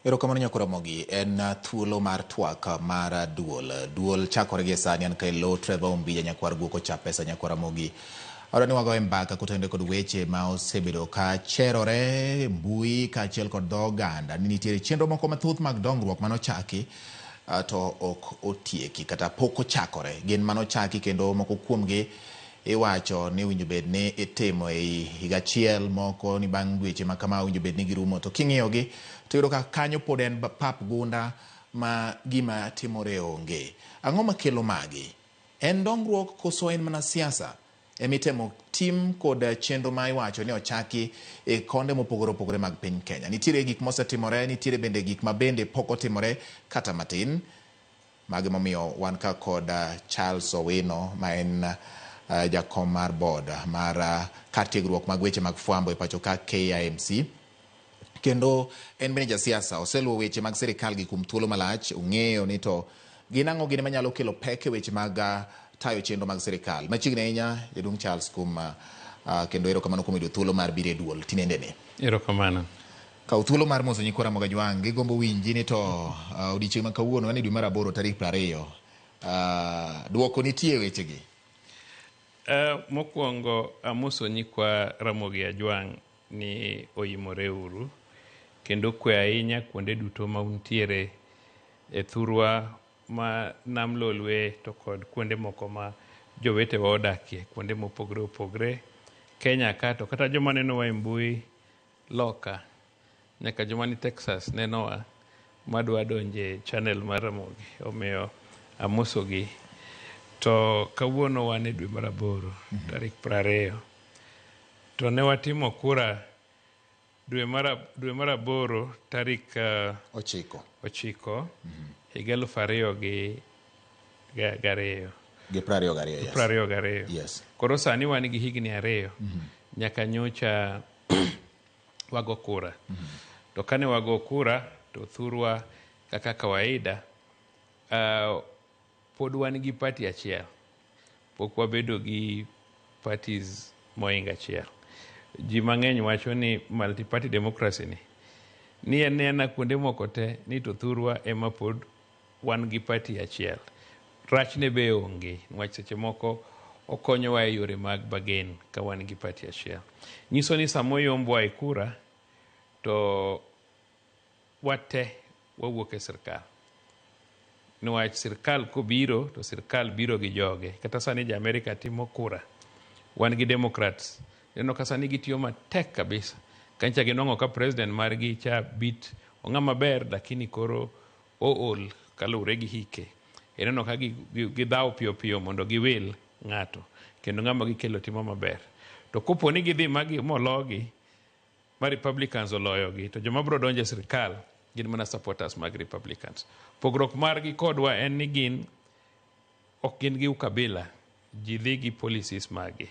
Erokamano nyako Ramogi, en thuolo mar twak mar duol. Duol chakore gi sani an kae lo Trevor Ombija nyakwar guok ocha pesa nyakwar Ramogi. Adwa ni wagoye mbaka kotenore kod weche ma osebedo ka cherore e mbui kaachiel kod dho oganda ni nitiere chenro moko mathoth mag dongruok mane ochaki to ok otieki kata pok ochakore. Gin mane ochaki kendo moko kuomgi Iwacho ni owinjo bed ni itimo ei higa achiel, moko ni bang' dweche ma kama owinjo bed ni girumo. To king'iyogi to iyudo ka kanyo pod en pap gunda ma gima timore onge. Ang'o makelo magi? En dongruok koso en mana siasa emitemo tim kod chenro ma iwacho ni ochaki e konde mopogore opogore mag piny Kenya? Nitiere gik mosetimore, nitiere bende gik ma bende pok otimore kata matin. Mago emomiyo wan ka kod Charles Owino ma en jakom mar board mar kar tiegruok mag weche mag fwambo e pacho ka KIMC. Kendo en bende jasiasa, oseluwo weche mag sirikal gi kuom thuolo malach, ong'eyo ni to gin ang'o gini manyalo kelo pek e weche mag tayo chenro mag sirikal. Machiegni ahinya jaduong' Charles kuom kendo erokamano kuom yudo thuolo mar biro e duol tinendeni. Erokamano. Kaw thuolo mar moso nyikwa Ramogi Ajwang', gigombo winji ni to odiechieng' ma kawuono en dwe mar aboro tarik 20. Duoko nitie e wechegi. Mokwongo amoso nyikwa Ramogi Ajwang' ni oimore uru kendo kwe ahinya kuonde duto ma untiere e thurwa ma Nam Lolwe to kod kuonde moko ma jowetewa odakie kuonde mopogre opogre Kenya ka to kata joma nenowa e mbui Loka, nyaka joma ni Texas nenowa madwa donje channel mar Ramogi, omiyo amosogi. To kawuono wan e dwe mar aboro, tarik 20. To ne watimo kura dwe mar aboro tarik 9. 9 higa 2002. Gi 22, yes. 22. Yes. Koro sani wan gi higni 2 nyaka nyocha wago kura. To kane wago kura to thurwa kaka kawaida pod wan gi party achiel. Pok wabedo gi parties mohingo achiel. Ji mang'eny wacho ni multi-party democracy ni en ena kuonde moko te ni to thurwa ema pod wan gi party achiel. Rachne be onge, niwach seche moko okonyowa e yore mag bargain ka wan gi party achiel. Nyiso ni sama oyombwa e kura to wate wawuok e sirkal. Niwach sirkal kobiro to sirkal biro gi joge. Kata sani jo Amerika timo kura. Wan gi Democrats. Ineno ka sani gitiyo matek kabisa. Kancha ginwang'o ka president margi cha bit ong'ama ber lakini koro ool kaluwore gi hike. Ineno ka gidhawo piyo piyo mondo giwil ng'ato kendo ng'ama gikelo timo maber. To kopo ni gidhi mologi ma Republicans oloyogi to joma biro donjo e sirkal gin mana supporters mag Republicans. Pogruok margi kodwa en ni gin ok gin gi ukabila, ji dhi gi policies maggi.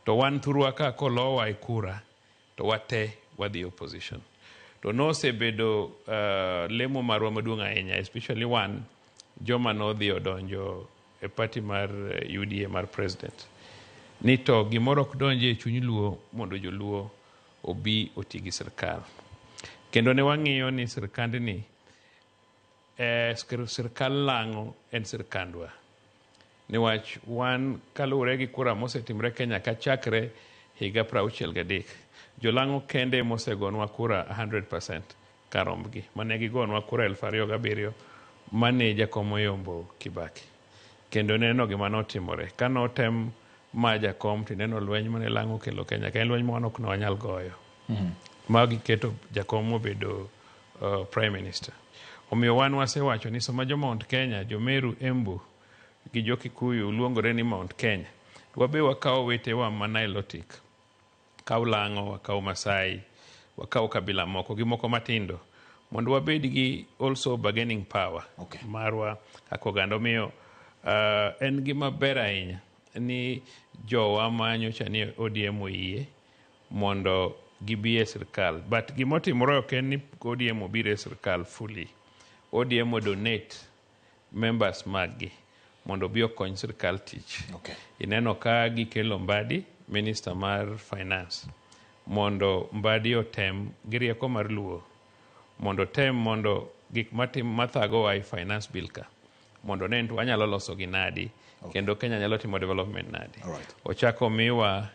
To wan thurwa ka kolowa e kura to wate wadhi opposition. To nosebedo lemo marwa maduong' ahinya especially wan joma nodhi odonjo e party mar UDA mar president ni to gimoro ok donji e chuny luo mondo joluo obi oti gi sirkal. Kendo ne wang'iyo ni sirkandni sirkal lang'o en sirkandwa. Niwach wan kaluwore gi kura mosetimre Kenya ka chakre higa 63, jolang'o kende mosegonwa kura 100% karombgi. Mane gigonwa kura 2007 mane jakom oyombo Kibaki. Kendo neno gima notimore. Ka notem ma jakom tineno lweny mane lang'o kelo Kenya ka en lweny ma wan ok ne wanyal goyo. Ma giketo jakom obedo prime minister. Omiyo wan wasewacho ni sama jo Mount Kenya, jo Meru, Embu gi jo Kikuyu luongore ni Mount Kenya, wabe wakawo wetewa ma Nilotic, wakaw Lang'o, wakaw Masai, wakaw kabila moko gi moko matindo mondo wabed gi also bargaining power marwa kaka oganda. Omiyo en gima ber ahinya ni jowa ma nyocha ni ODM oyie mondo gibi e sirkal. But gimotimore ok en ni ODM obiro e sirkal fully. ODM donate members maggi mondo obi okony sirkal tich. Ineno ka gikelo Mbadi, minister mar finance, mondo Mbadi otem gi rieko mar luo Mondo tem mondo gik matim mathagowa e finance bill ka mondo ne to wanyalo loso gi nadi kendo Kenya nyalo timo development nadi. Ochako miwa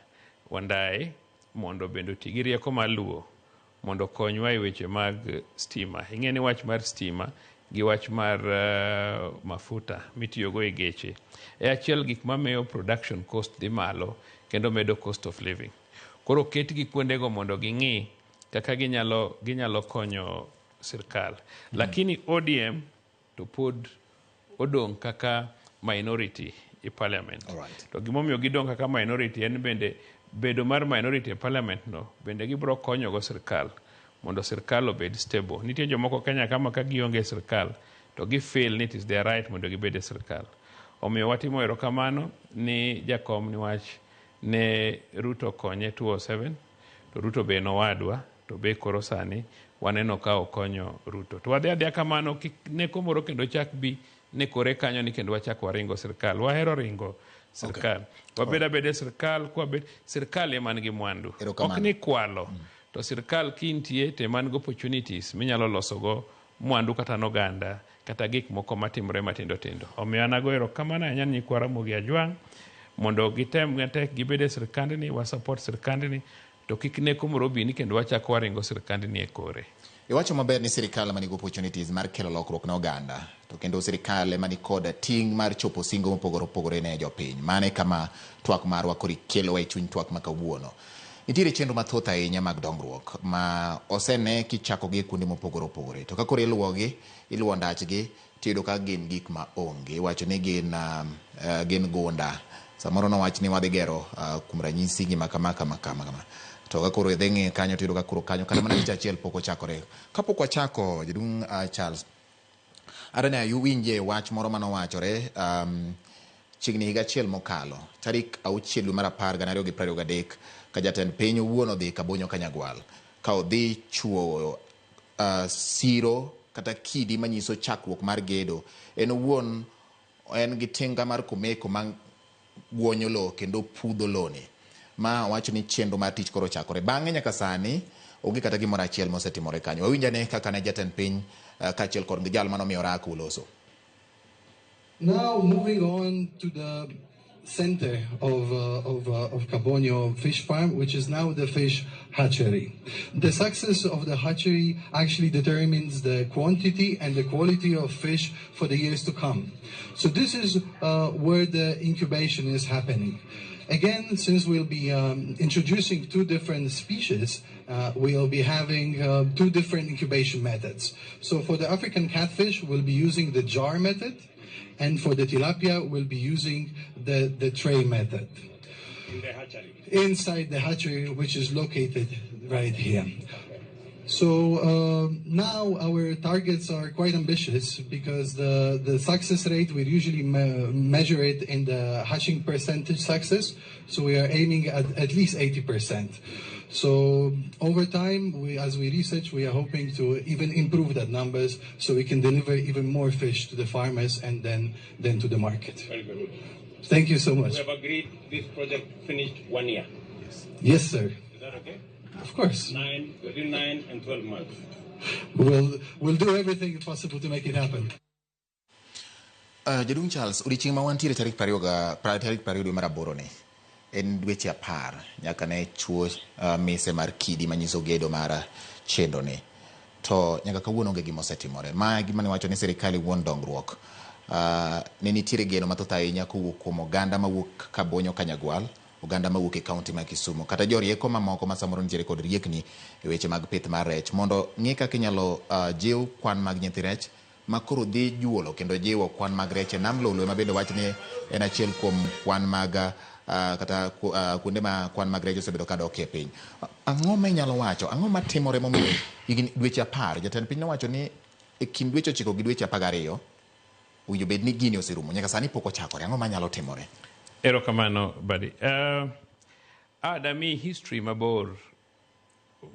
Wandayi mondo bende oti gi rieko mar luo mondo okonywa e weche mag stima. Ing'e ni wach mar stima gi wach mar mafuta mitiyogo e geche e achiel gik mamiyo production cost dhi malo kendo medo cost of living. Koro ketgi kuondego mondo ging'i kaka ginyalo konyo sirkal. Lakini ODM to pod odong' kaka minority e parliament. To gimomiyo gidong' kaka minority en bende bedo mar minority e parliament no bende gibiro konyogo sirkal mondo sirkal obed stable. Nitie jomoko Kenya kama ka gionge e sirkal to gi feel ni it is their right mondo gibed e sirkal. Omiyo watimo erokamano ni jakom niwach ne Ruto konye 2007 to Ruto be en owadwa to be koro sani waneno ka okonyo Ruto. To wadhi adhiya kamano kik neko moro kendo chak bi ne kore kanyo ni kendo wachak waringo sirkal. Wahero ringo sirkal. Wabed abeda e sirkal kwabet sirkal ema nigi mwandu. Ok ni kwalo. To sirkal kintie to ema nigi opportunities minyalo losogo mwandu kata noganda kata gik moko matimore matindo tindo. Omiyo an ago erokamano ahinya ni nyikwa Ramogi Ajwang' mondo gitem matek gibed e sirkandni, wa support sirkandni to kik neko moro bi ni kendo wachako waringo sirkandni e kore. Iwacho maber ni sirikal ema nigi opportunities mar kelo lokruok ne oganda to kendo sirikal ema nikod ting' mar chopo singo mopogore opogore ne jopiny. Mano e kama twak marwa koro ikelowa e chuny twak ma kawuono. Nitiere chenro mathoth ahinya mag dongruok ma osene kichakogi e kuonde mopogore opogore to ka koro iluwogi, iluwo ndachgi tiyudo ka gin gik ma onge. Iwacho ni gin gunda. Samoro nowach ni wadhi gero kuom ranyisi gima kama kama kama kama. To ka koro idhi ng'iyo kanyo tiyudo ka koro kanyo kata mana tich achiel pok ochakore. Kapok wachako jaduong' Charles, adwa ni uwinje wach moro manowachore chiegni higa achiel mokalo tarik 6 dwe mar 10 2023 ka jatend piny owuon odhi Kabonyo Kanyagwal ka odhi chuoyo siro kata kidi manyiso chakruok mar gedo. En owuon en gi tinga mar komeko ma guonyo lowo kendo pudho loni. Ma wacho ni chenro mar tich koro ochakore. Bang'e nyaka sani onge kata gimoro achiel mosetimore kanyo. Wawinj ane kaka ne jatend piny kaachiel kod jal manomiyo orako oloso. Now moving on to the center of Kabonyo Fish Farm, which is now the fish hatchery. The success of the hatchery actually determines the quantity and the quality of fish for the years to come. So this is where the incubation is happening. Again, since we'll be introducing 2 different species, we'll be having 2 different incubation methods. So for the African catfish, we'll be using the jar method, and for the tilapia, we'll be using the tray method. In the hatchery? Inside the hatchery, which is located right here. So now our targets are quite ambitious because the success rate, we usually measure it in the hatching percentage success. So we are aiming at least 80%. So over time, as we research, we are hoping to even improve that numbers so we can deliver even more fish to the farmers and then to the market. Very good. Thank you so much. We have agreed this project finished 1 year. Yes. Yes, sir. Is that okay? Of course. Between 9 and 12 months. We'll do everything possible to make it happen. Jaduong' Charles, odiochieng' ma wantiere tarik 20 dwe mar aboro ni, en dweche 10 nyaka ne chuo mise mar kidi manyiso gedo mar chenro ni. To nyaka kawuono onge gima osetimore. Ma gima ne wacho ni sirikal wuon dongruok. Ne nitiere geno mathoth ahinya kowuok kuom oganda mawuok Kabonyo Kanyagwal, oganda mawuok e kaunti ma Kisumu, kata jorieko mamoko ma samoro nitiere kod riekni e weche mag pith mar rech mondo ng'i kaka inyalo jiw kwan mag nyithi rech ma koro dhi juolo kendo jiwo kwan mag rech e nam Lolwe, ma bende wach ni en achiel kuom kwan mag kata kuonde ma kwan mag rech osebedo ka dok e piny. Ang'o ma inyalo wacho? Ang'o matimore momiyo higni dweche 10 jatend piny nowacho ni e kind dweche 9 gi dweche 12 owinjo bed ni gini oserumo, nyaka sani pok ochakore. Ang'o manyalo timore? Erokamano Badi. Adami history mabor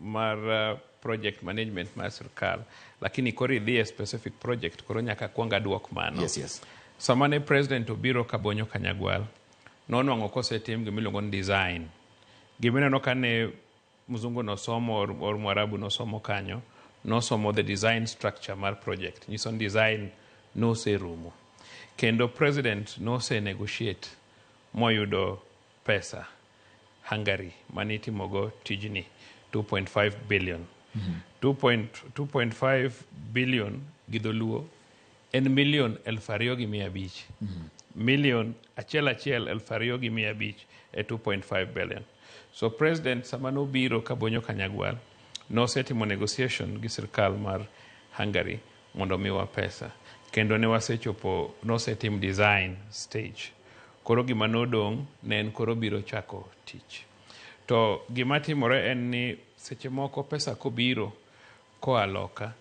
mar project management mar sirkal, lakini koro idhi e specific project koro nyaka kuong aduok mano. Yes, yes. Sama ne president obiro Kabonyo Kanyagwal, nonwang'o kosetim gimiluongo ni design. Gimineno ka ne mzungu nosomo or mwarabu nosomo kanyo, Nosomo the design structure mar project. Nyiso ni design noserumo. Kendo president nose negotiate moyudo pesa Hungary manitimogo tijni 2.5 billion. 2.5 billion gi dholuo en million 2,500. Million achiel achiel 2,500 e 2.5 billion. So president sama nobiro Kabonyo Kanyagwal nosetimo negotiation gi sirkal mar Hungary mondo miwa pesa. Kendo ne wasechopo, nosetim design stage. Koro gima nodong' ne en koro biro chako tich. To gima timore en ni seche moko pesa kobiro koa loka,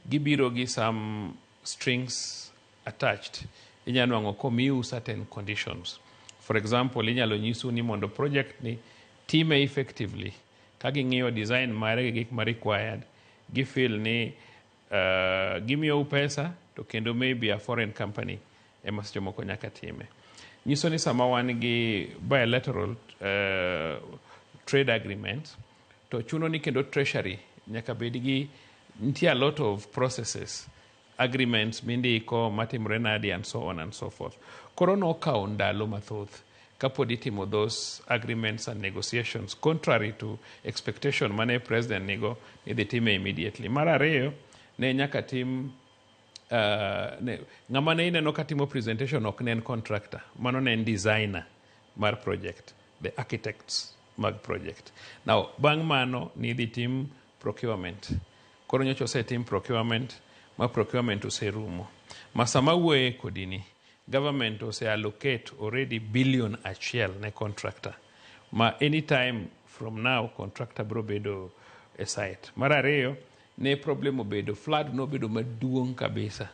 gibiro gi some strings attached. Inyalo nwang'o komiu certain conditions. For example, inyalo nyisu ni mondo project ni time effectively, ka ging'iyo design mare gi gik ma required, gifeel ni gimiyou pesa to kendo maybe a foreign company ema seche moko nyaka time. Nyiso ni sama wan gi bilateral trade agreements, to chuno ni kendo treasury nyaka bed gi nitie a lot of processes, agreements mindiko matimore nadi and so on and so forth. Koro nokawo ndalo mathoth kapod itimo those agreements and negotiations contrary to expectation mane president nigo ni dhi time immediately. Mar ariyo, ne nyaka tim ng'ama ne ineno katimo presentation ok ne en contractor, mano ne en designer mar project, the architects mag project. Now, bang' mano nidhi tim procurement. Koro nyocha osetim procurement, ma procurement oserumo. Ma sama wuoye kodi ni, government ose allocate already billion 1 ne contractor. Ma anytime from now contractor bro bedo e site. Mar ariyo, ne problem obedo, flood nobedo maduong' kabisa.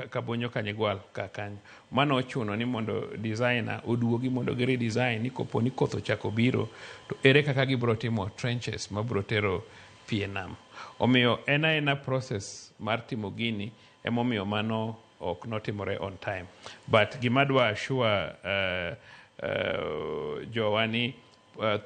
Kabonyo Kanyagwal ka kanyo. Mano ochuno ni mondo designer oduogi mondo gi redesign ni kopo ni koth ochako biro to ere kaka gibro timo trenches mabro tero pi e nam. Omiyo en aena process mar timo gini emomiyo mano ok notimore on time. But gima dwa assure jowa ni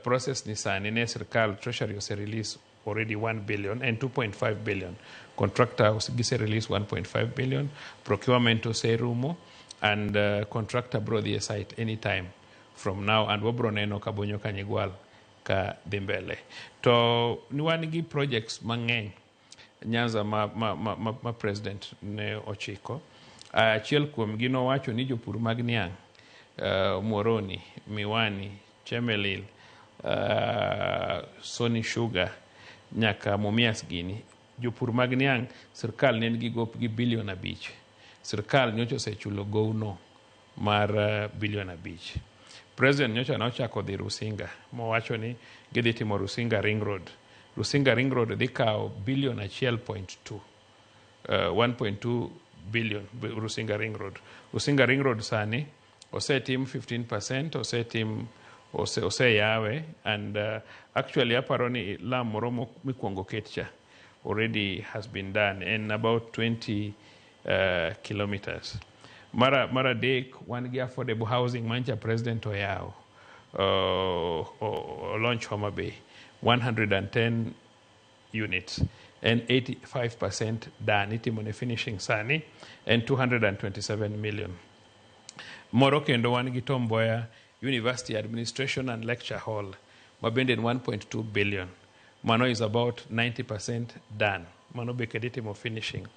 process ni sani ne sirkal treasury ose release already 1 billion and 2.5 billion. Contractor gise release 1.5 billion, procurement oserumo and contractor bro dhi e site anytime from now and wabro neno Kabonyo Kanyagwal ka dhi mbele. To ni wan gi projects mang'eny Nyanza ma president ne ochiko. Achiel kuom gi nowacho ni jopur mag niang' Muhoroni, Miwani, Chemelil, Sony Sugar nyaka Mumias gini jopur mag niang' sirkal ne nigi gop gi billion 5. Sirkal nyocha osechulo gowno mar billion 5. President nyocha nochako dhi Rusinga mowacho ni gidhi timo Rusinga Ring Road. Rusinga Ring Road dhi kawo billion 1.2. 1.2 billion Rusinga Ring Road. Rusinga Ring Road sani osetim 15%, osetim oseyawe and actually aparo ni lam moro mikwongo ket cha already has been done in about 20 kilometers. Mar adek wan gi affordable housing mancha president oyawo launch Homa Bay 110 units and 85% done itimo ne finishing sani and 227 million. Moro kendo wan gi Tom Mboya University Administration and Lecture Hall ma bende en 1.2 billion. Mano is about 90% done. Mano be kendo itimo finishing.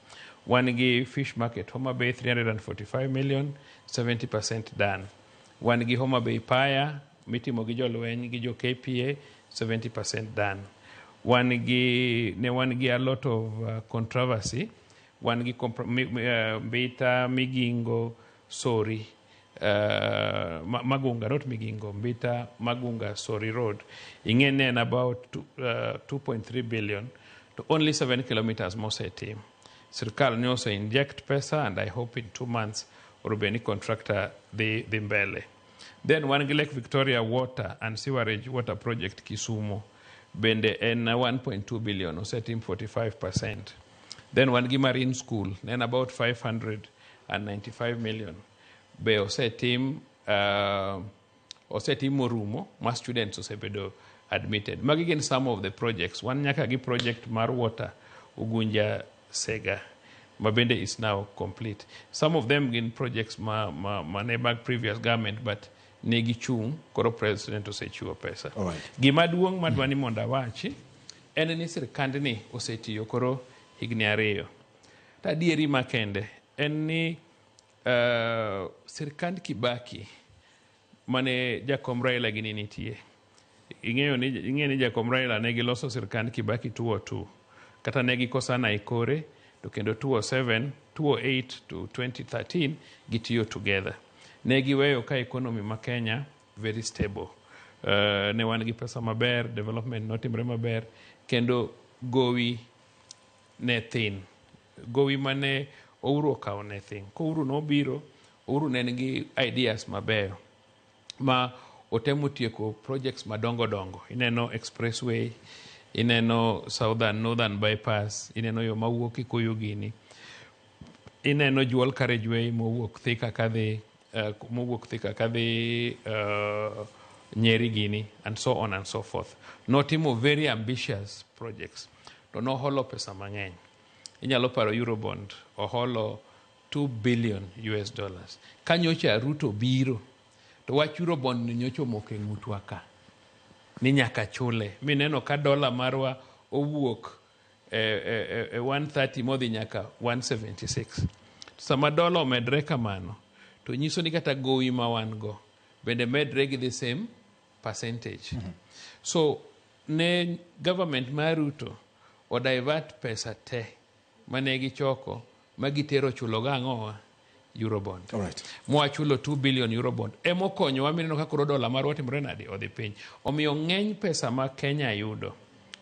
Wan gi fish market Homa Bay 345 million, 70% done. Wan gi Homa Bay Paya mitimo gi jolweny gi jo KPA 70% done. Wan gi ne wan gi a lot of controversy. Wan gi Mbita, Migingo, Sori, Magunga, not Migingo, Mbita, Magunga, Sori Road. Ing'e ne en about 2.3 billion to only 7 kilometers mosetim. Sirkal ne ose inject pesa and I hope in 2 months oro bed ni contractor dhi mbele. Then wan gi Lake Victoria Water and Sewerage Water Project Kisumu bende en 1.2 billion osetim 45%. Then wan gi Marine School ne en about 595 million be osetim morumo ma students osebedo admitted. Magi gin some of the projects. Wan nyaka gi project mar water Ugunja Sega ma bende is now complete. Some of them gin projects ma ne mag previous government, but ne gichung', koro president osechiwo pesa. Gima duong' madwa ni mondo awachi en ni sirkandni osetiyo koro higni 2. To adieri makende en ni sirkand Kibaki mane jakom Raila gini nitie. Ing'eyo ni jakom Raila ne giloso sirkand Kibaki 2002, kata ne gikosana e kore, to kendo 2007, 2008 to 2013 gitiyo together. Ne giweyo ka economy ma Kenya very stable. Ne wan gi pesa maber, development notimre maber, kendo gowi ne thin. Gowi mane Uhuru okawo ne thin. Ko Uhuru nobiro, Uhuru ne nigi ideas mabeyo ma otemo tieko projects madongo dongo. Ineno expressway, ineno southern northern bypass, ineno yo mawuok Kikuyu gini, ineno dual carriageway mowuok Thika kadhi Nyeri gini, and so on and so forth. Notimo very ambitious projects. To noholo pesa mang'eny. Inyalo paro Eurobond, oholo $2 billion US dollars. Ka nyocha Ruto biro, to wach Eurobond ni nyocha omoko e ng'utwa ka. Ni nyaka chule. Mineno ka dola marwa owuok e 130 modhi nyaka 176. Sama dola omedre kamano, to nyiso ni kata gowi ma wan go bende medre gi the same percentage. So ne government mar Ruto o divert pesa te mane gichoko ma gitero chulo go ang'owa? Eurobond. Mwachulo 2 billion Eurobond. Emokonyowa mineno ka koro dola marwa timore nade? Odhi piny. Omiyo ng'eny pesa ma Kenya yudo,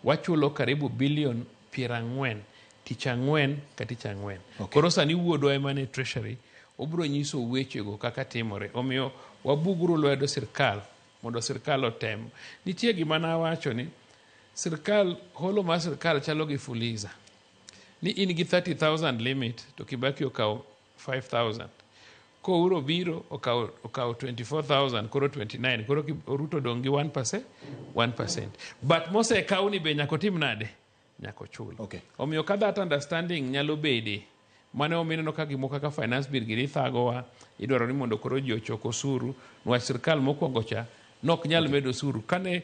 wachulo karibu bilion 40 tich ang'wen ka tich ang'wen. Koro sani wuodwa ema ne Treasury obiro nyiso wechego kaka timore. Omiyo wabuguru lwedo sirkal mondo sirkal otem. Nitie gima nawacho ni sirkal, holo mar sirkal chalo gi Fuliza. Ni in gi 30,000 limit to Kibaki okawo 5,000. Ko Uhuru biro okawo 24,000, koro 29, koro Ruto dong' gi 1%, 1%. But mosekaw ni be nyaka otim nade? Nyaka ochul. Omiyo ka that understanding nyalo bede, mane omiyo ineno ka gimoko kaka finance bill gini thagowa, idwaro ni mondo koro ji ochok osuru, niwach sirkal mokwongo cha nok nyal medo osuru. Kane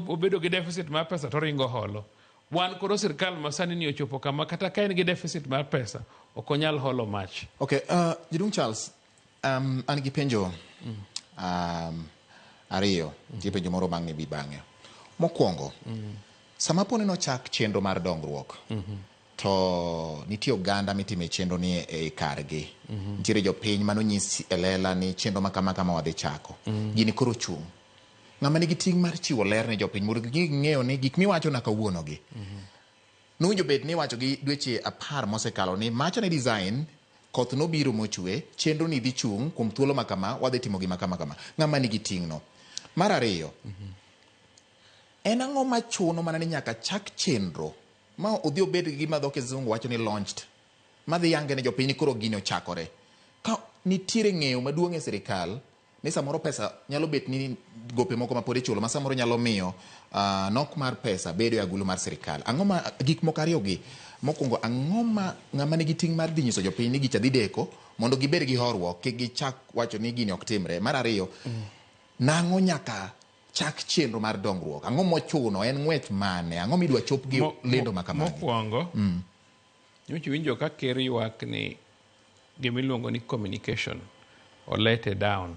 obedo gi deficit mar pesa to oringo holo. Wan koro sirkal ma sani ni ochopo kama kata ka en gi deficit mar pesa, ok onyal holo mach. Okay, Jaduong' Charles, an gi penjo ariyo, nitie penjo moro bang' bi bang'e. Mokwongo, sama poni nochak chenro mar dongruok, to nitie oganda mitime chenro ni e kargi. Nitiere jopiny manonyis e lela ni chenro ma kama kama wadhi chako. Gini koro chung'. Ng'ama nigi ting' mar chiwo ler ne jopiny mondo ging'eyo ni gik miwacho na kawuono gi. Nowinjo bed ni iwacho gi dweche 10 mosekalo ni macha ne design, koth nobiro mochwe, chenro ni dhi chung' kuom thuolo ma kama, wadhi timo gima kama kama. Ng'ama nigi ting' no. Mar ariyo, en ang'o machuno mana ni nyaka chak chenro ma odhi obed gi gima dho kizungu wacho ni launched, madhi yange ne jopiny ni koro gini ochakore. Ka nitiere ng'eyo maduong' e sirikal ni samoro pesa nyalo bet ni gope moko ma pod ichulo ma samoro nyalo miyo nok mar pesa bedo e agulu mar sirikal. Ang'o ma gik moko ariyo gi? Mokwongo, ang'o ma ng'ama nigi ting' mar dhi nyiso jopiny ni gicha dhi deko mondo gibed gi horuok kik gichak wacho ni gini ok timre. Mar ariyo, nang'o nyaka chak chenro mar dongruok? Ang'o mochuno? En ng'wech mane? Ang'o midwa chop gi lendo ma kamagi? Mokwongo, nyocha iwinjo ka ker ywak ni gimiluongo ni communication olete down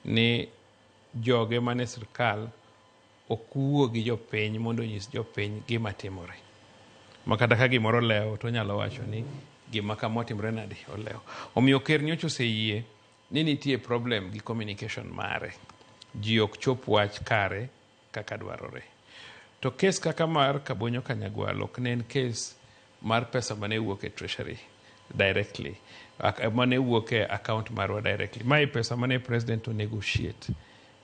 ni joge mane sirkal ok wuo gi jopiny mondo onyis jopiny gima timore. Ma kata ka gimoro olewo to onyalo wacho ni gima kama otimore nade olewo. Omiyo ker nyocha oseyie ni nitie problem gi communication mare. Ji ok chop wach kare kaka dwarore. To kes kaka mar Kabonyo Kanyagwal ok ne en kes mar pesa mane wuok e Treasury directly, mane wuok e account marwa directly. Mae pesa mane president o negotiate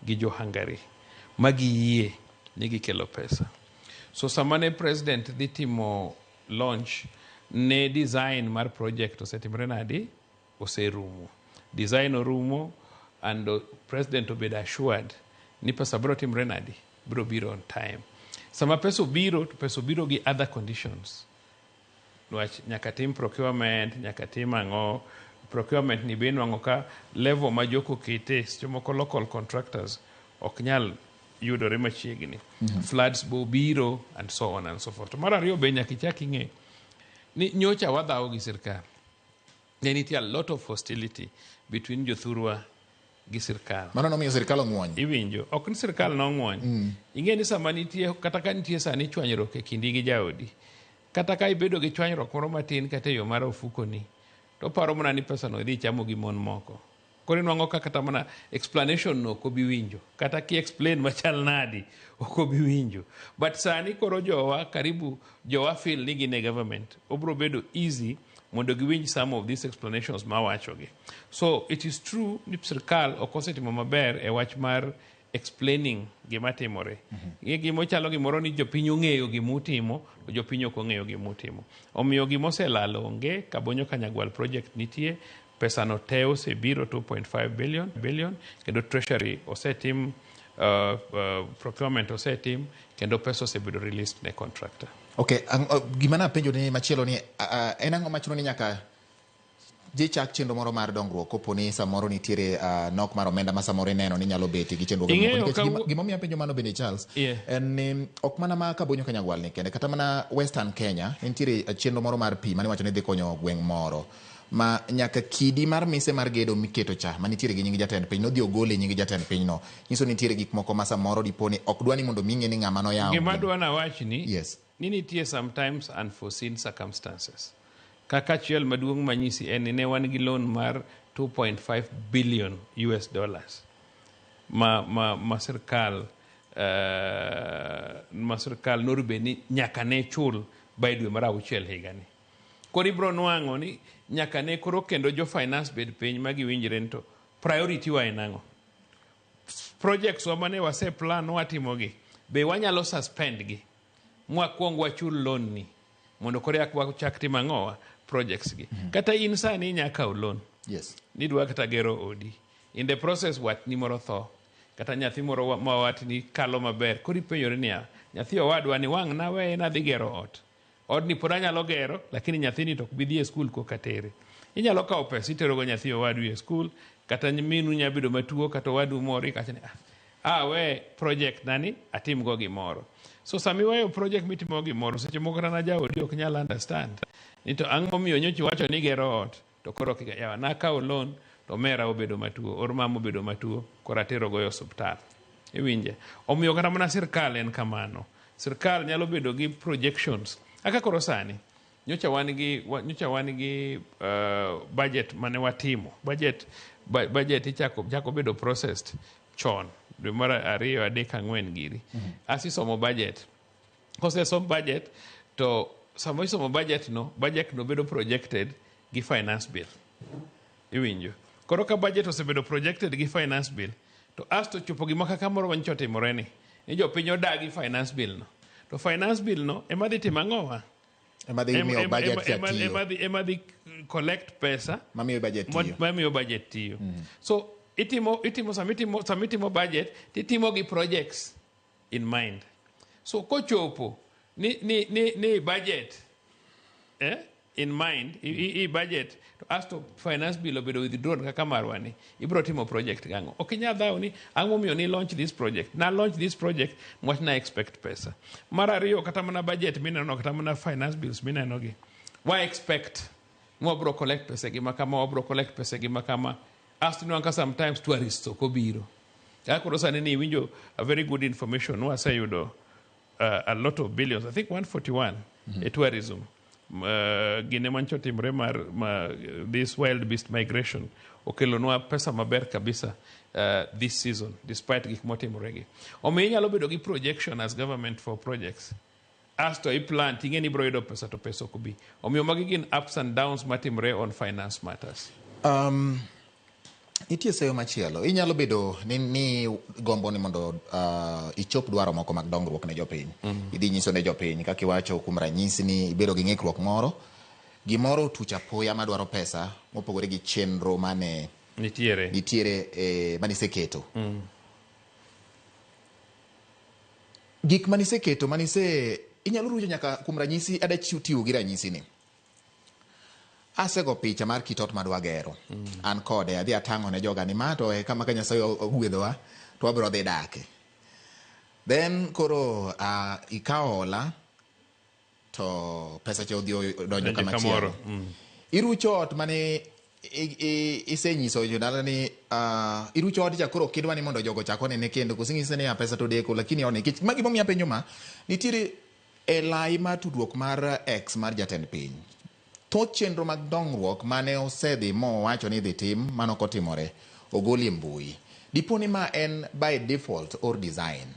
gi jo Hungary ma giyie ni gikelo pesa. So sama ne president dhi timo launch, ne design mar project osetimre nadi? Oserumo. Design orumo and president obedo assured ni pesa biro timre nadi? biro biro on time. Sama pesa obiro, to pesa obiro gi other conditions. Niwach nyaka tim procurement, nyaka tim ang'o. Procurement ni be inwang'o ka level ma jok okete, seche moko local contractors ok nyal yudore machiegni. Floods bo biro and so on and so forth. To mar ariyo be nyaka ichak ing'e ni nyocha wadhawo gi sirkal. Ne nitie a lot of hostility between jothurwa gi sirkal. Mano nomiyo sirkal ong'wony. Iwinjo, ok ni sirkal nong'wony. Ing'e ni sama nitie, kata ka nitie sani chwanyruok e kindi gi jaodi, kata ka ibedo gi chwanyruok moro matin kata e yo mar ofukoni, to paro mana ni pesano idhi chamo gi mon moko. Koro inwang'o ka kata mana explanation no ok obi winjo. Kata ki explain machal nadi, ok obi winjo. But sani koro jowa, karibu jowa feel ni gin e government. Obro bedo easy mondo giwinj some of these explanations mawachogi. So it is true ni sirkal ok osetimo maber e wach mar explaining gima timore. Gima ochalo gimoro ni jopiny ong'eyo gimutimo, to jopiny ok ong'eyo gimutimo. Omiyo gimoselal onge, Kabonyo Kanyagwal project nitie, pesa no te osebiro 2.5 billion, kendo treasury osetim, procurement osetim, kendo pesa osebedo released ne contractor. Okay, gima napenjo ni machielo ni en ang'o machuno ni nyaka ji chak chenro moro mar dongruok kopo ni samoro nitiere nok mar omenda ma samoro ineno ni nyalo betie gi chenruoge moko. Ing'eyo Nikech gimomiyo apenjo mano bende Charles, en ni ok mana ma Kabonyo Kanyagwal ni kende, kata mana Western Kenya nitiere chenro moro mar pi mane iwacho ni dhi konyo gweng' moro ma nyaka kidi mar mise mar gedo miketo cha manitiere gi nying jatend piny nodhi ogole nying jatend piny no. Nyiso ni nitiere gik moko ma samoro dipo ni ok dwa ni mondo mi ng'e ni ng'ama noyawo. Gima dwa nawach ni, Yes. ni nitie sometimes unforeseen circumstances. Kaka achiel maduong' manyisi en ni ne wan gi loan mar 2.5 billion US dollars ma sirkal noru bed ni nyaka ne chul by dwe mar auchiel higani. Koro ibro nwang'o ni nyaka ne koro kendo jo finance bed piny ma giwinjre ni to priority wa en ang'o. Projects wa mane wase plan watimogi be wanyalo suspend gi mwakwong wachul loan ni mondo koro yak wachak timo ang'owa projects gi. Kata in sani inya kawo loan nidwa kata gero odi, in the process watni moro tho kata nyathi moro ma watni kalo maber, koro ipenjori niya, nyathi owadwa ni wang' naweye nadhi gero ot, odni pod anyalo gero, lakini nyathini to ok bi dhi e skul koka tere. Inyalo kawo pesa iterogo nyathi owadu e skul, kata minu nya bedo matuo, kata owadu moro ikacho ni ah, we project nani atimgo gimoro. So sama iweyo project mitimo gimoro, seche moko kata na jaodi ok nyal understand ni to ang' momiyo nyocha iwacho ni igero ot to koro ok yawa nakawo loan to omera obedo matuo or mama obedo matuo, koro atero go e osuptal. Iwinje? Omiyo kata mana sirkal en kamano. Sirkal nyalo bedo gi projections kaka koro sani nyocha wan gi budget mane watimo budget, budget ichako chako bedo processed chon dwe mar ariyo, adek, ang'wen giri. Asisomo budget, kosesom budget to sama isomo budget no, budget no bedo projected gi finance bill. Iwinjo? Koro ka budget osebedo projected gi finance bill, to asto chopo gima kaka moro manyicha otimore ni jopiny odagi finance bill no, to finance bill no ema dhi timo ang'owa? Ema dhi miyo budget cha tiyo. Ema dhi collect pesa mamiyo budget tiyo. Mamiyo budget tiyo. So itimo sama itimo budget, titimo gi projects in mind. So kochopo ni budget in mind i budget to asto finance bill obedo withdrawn kaka marwa ni, ibro timo project gang'o? Ok inyal dhawo ni ang'o momiyo ni launch this project. Na launch this project mwach na expect pesa. Mar ariyo, kata mana budget mineno, kata mana finance bills mineno gi, wa expect ni wabro collect pesa gi makama, wabro collect pesa gi makama, asto inwang'o ka sometimes tourists ok obiro. Kaka koro sani ni iwinjo a very good information, waseyudo a lot of billions, I think 141 e tourism. Gine mancho timore mar this wild beast migration okelonwa pesa maber kabisa this season, despite gik motimore gi. Omiyo inyalo bedo gi projection as government for projects, asto iplan ting'e ni ibro yudo pesa to pesa ok bi. Omiyo magi gin ups and downs matimore on finance matters. Nitie seyo machielo inyalo bedo ni gombo ni mondo ichop dwaro moko mag dongruok ne jopiny. Idhi nyiso ne jopiny kaka iwacho, kuom ranyisi ni ibedo gi ng'ikruok moro, gimoro otuch apoya madwaro pesa mopogore gi chenro mane nitiere nitiere, maniseketo. Gik maniseketo manise inyalo rucho nyaka kuom ranyisi ada tiyo gi ranyisi ni. Asego picha mar kit ot madwa gero. An kode adhi atang'o ne joga ni ma to e kama ka Nyasaye ogwedhowa to wabiro dhi dake. Then koro ikawo hola to pesa cha odhi odonjo kama kamoro. chielo. Irucho ot mane isenyiso jodala ni irucho od cha, koro ok idwa ni mondo jogo ochak onene kendo, koso ing'ise ni pesa to deko, lakini one nikech ma gimomiyo apenjo ma nitiere e lai mar tudruok mar X mar jatend piny thoth chenro mag dongruok mane osedhi mowacho ni idhi tim mano ok otimore ogolie mbui. Dipo ni ma en by default or design?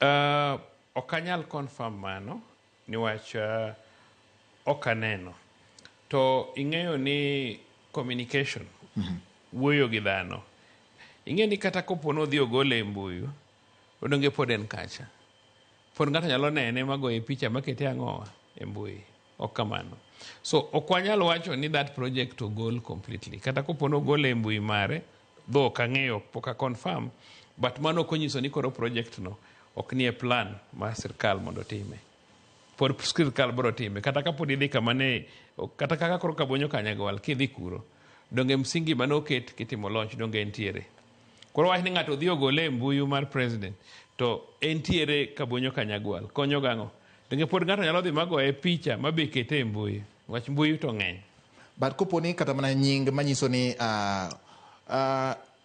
Ok anyal confirm mano niwach ok aneno. To ing'eyo ni communication, wuoyo gi dhano, ing'e ni kata kopo nodhi ogole e mbui, odonge pod en kacha, pod ng'ato nyalo nene magoye picha makete ang'owa e mbui. Ok kamano. So ok wanyal wacho ni that project ogol completely kata kopo nogole e mbui mare, though ok ang'eyo, pok a confirm, but mano ok onyiso ni koro project no ok nie plan mar sirkal mondo otime. Pod sirkal biro time kata kapod idhi kama ne kata kaka koro Kabonyo Kanyagwal kidhi kuro, donge msingi mane oket kitimo launch donge entiere? Koro wach ni ng'ato odhi ogole e mbui mar president to entiere Kabonyo Kanyagwal konyo gang'o? Donge pod ng'ato nyalo dhi magoye picha mabe kete e mbui? Wach mbui to ng'eny. But kopo ni kata mana nying manyiso ni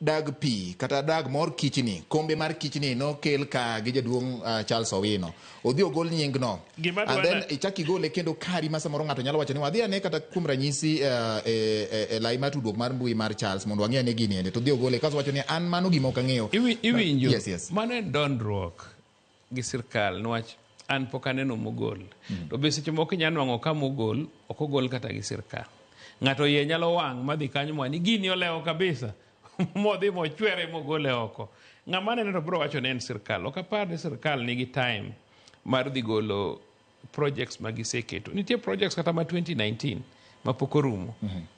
dag pi kata dag mor kichni, kombe mar kichni nokel ka gi jaduong' Charles Owino, odhi ogol nying no Gima and then ichak igole kendo kari ma samoro ng'ato nyalo wacho ni wadhi ane kata kuom ranyisi e lai mar tudruok mar mbui mar Charles mondo wang'i ane gini ende, to odhi ogole kaso wacho ni an mano gima ok ang'eyo. Iwinjo? Yes. Mano en dondruok gi sirkal niwach an pok aneno mogol. To be seche moko inya nwang'o ka mogol ok ogol kata gi sirkal. Ng'ato iye nyalo wang' madhi kanyo mwa ni gini olewo kabisa, modhi mochwere mogole oko. Ng'ama neno to biro wacho ni en sirkal. Ok apar ni sirkal nigi time mar dhi golo projects ma giseketo. Nitie projects kata ma 2019 ma pok orumo.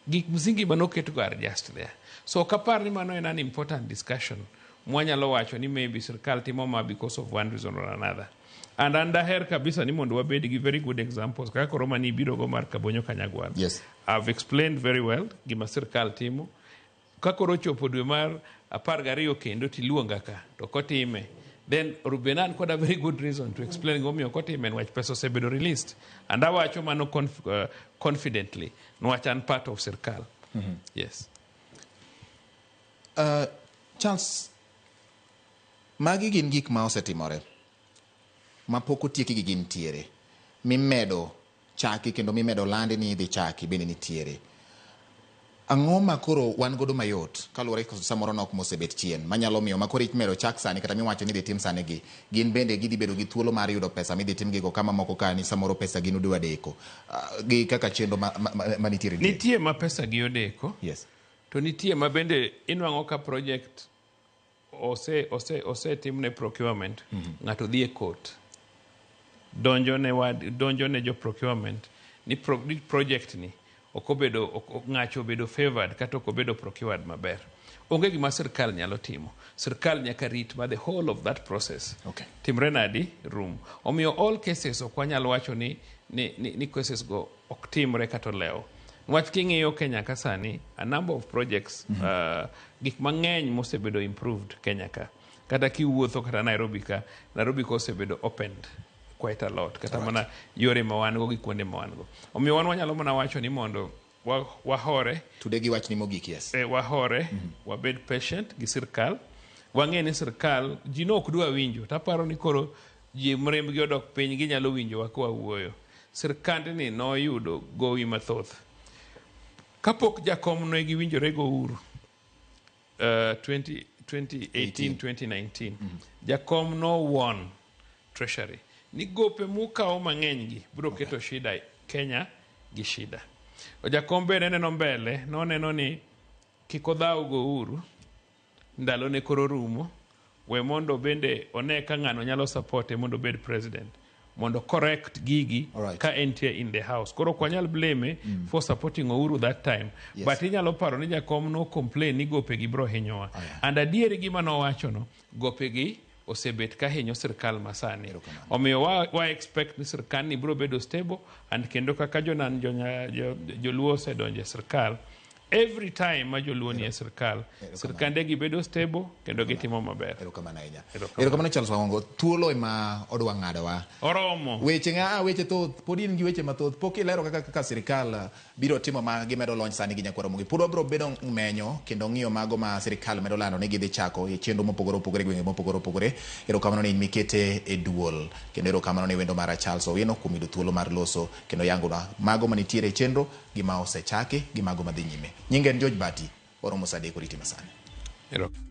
Gik msingi manoketgo are just there. So ok apar ni mano en an important discussion mwanyalo wacho ni maybe sirkal timo ma because of one reason or another. And an daher kabisa ni mondo wabed gi very good examples kaka koro mani ibiro go mar Kabonyo Kanyagwal. I've explained very well gima sirkal timo. Ka koro ochopo dwe mar 12 kendo tiluonga ka to kotime, then Ruben an kod a very good reason to explain gimomiyo kotime, niwach pesa osebedo released and awacho mano confidently niwach an part of sirkal. Yes. Charles, magi gin gik ma osetimore ma pok otieki gi gintiere mimedo chaki kendo mimedo landi ni idhi chaki bende nitiere. Ang'o ma koro wan godo mayot kaluwore kod samoro nok mosebet chien manyalo miyo ma koro imedo chak sani kata miwacho ni idhi tim sani gi gin bende gidhi bedo gi thuolo mar yudo pesa midhi tim gigo kama moko ka ni samoro pesa gin udwa deko gi kaka chenro ma nitiere nitie. Nitie ma pesa gi odeko. To nitie ma bende inwang'o ka project osetimne procurement, ng'ato dhi e court donjo ne wad, donjo ne jo procurement ni project ni ok obedo ng'acho obedo favored kata ok obedo procured maber. Onge gima sirkal nyalo timo. Sirkal nyaka rit ma the whole of that process timre nadi rum. Omiyo all cases ok wanyal wacho ni cases go ok timre kata olewo. Niwach king'iyo Kenya ka sani, a number of projects, gik mang'eny mosebedo improved Kenya ka. Kata kiwuotho kata Nairobi ka, Nairobi ka osebedo opened quite a lot. Kata mana yore ma wan go gi kuonde ma wan go. Omiyo wan wanyalo mana wacho ni mondo wahore. Tude gi wachni mogik, yes. Wahore, wabed patient gi sirkal. Wang'e ni sirkal, ji no ok dwa winjo. Taparo ni koro ji mrembgi odok piny, ginyalo winjowa ka wawuoyo. Sirkandni noyudo gowi mathoth. Kapok jakom ne giwinjore go Uhuru, 2018, 2019, jakom no won Treasury ni gope mukawo mang'eny gi biro keto shida Kenya gi shida. O jakom bende neno mbele, noneno ni kik odhaw go Uhuru, ndalo ne koro rumo, we mondo bende one ka ng'ano nyalo supporte mondo obed president, mondo correct gigi ka entie in the house. Koro ok wanyal blame for supporting Uhuru that time. But inyalo paro ni jakom no complain ni gope gi biro hinyowa. And adieri gima nowacho no, gope gi osebet ka hinyo sirkal masani. Omiyo wa expect ni sirkal ni biro bedo stable and kendo kaka jonan joluo osedonjo e sirkal, every time ma joluo ni e sirkal, sirkande gi bedo stable kendo gitimo maber. Erokamano ahinya. Erokamano Charles Wagongo. Thuolo ema odwa ng'adowa. Oromo. Weche ng'a weche thoth, pod in gi weche mathoth. Pok ilero kaka sirkal biro timo ma gimedo lony sani gi Nyakwar Ramogi. Pod wabiro bedo menyo kendo ng'iyo mago ma sirkal medo lando ni gidhi chako e chenro mopogore opogore e gwenge mopogore opogore. Erokamano ni in mikete e duol kendo erokamano ni wendo mara Charles Owino kuom yudo thuolo mar loso kendo yangonwa mago manitiere e chenro gi ma osechaki gi mago madhi nyime. Nyinga en George Bati, waromo saa 3 oriti masani. Erokamano.